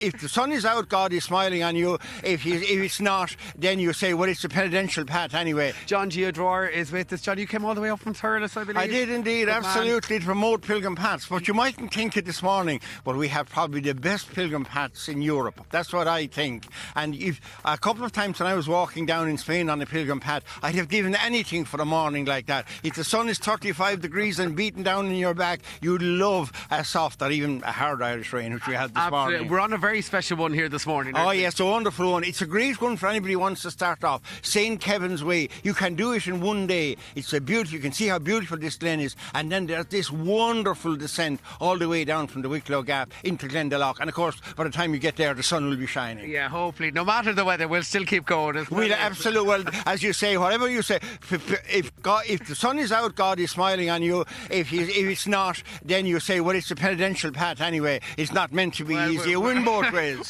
If the sun is out, God is smiling on you. If, he, if it's not, then you say, well, it's a penitential path anyway. John G. O'Dwyer is with us. John, you came all the way up from Thurles, I believe. I did indeed, Good absolutely, to promote pilgrim paths. But you mightn't think it this morning, but we have probably the best pilgrim paths in Europe. That's what I think. And if a couple of times when I was walking down in Spain on a pilgrim path, I'd have given anything for a morning like that. If the sun is 35 degrees and beating down in your back, you'd love a soft or even a hard Irish rain, which we had this Absolutely. morning. We're on a very special one here this morning. Oh aren't we? yes, a wonderful one. It's a great one for anybody who wants to start off. St. Kevin's Way. You can do it in one day. It's a beautiful, you can see how beautiful this glen is. And then there's this wonderful descent all the way down from the Wicklow Gap into Glendalough. And of course, by the time you get there, the sun will be shining. Yeah, hopefully. No matter the weather, we'll still keep going. As well. We'll absolutely, well, as you say, whatever you say, if, God, if the sun is out, God is smiling on you. If, he, if it's not, then you say, well, it's a penitential path anyway. It's not meant to be Well, easy. we- A win both ways.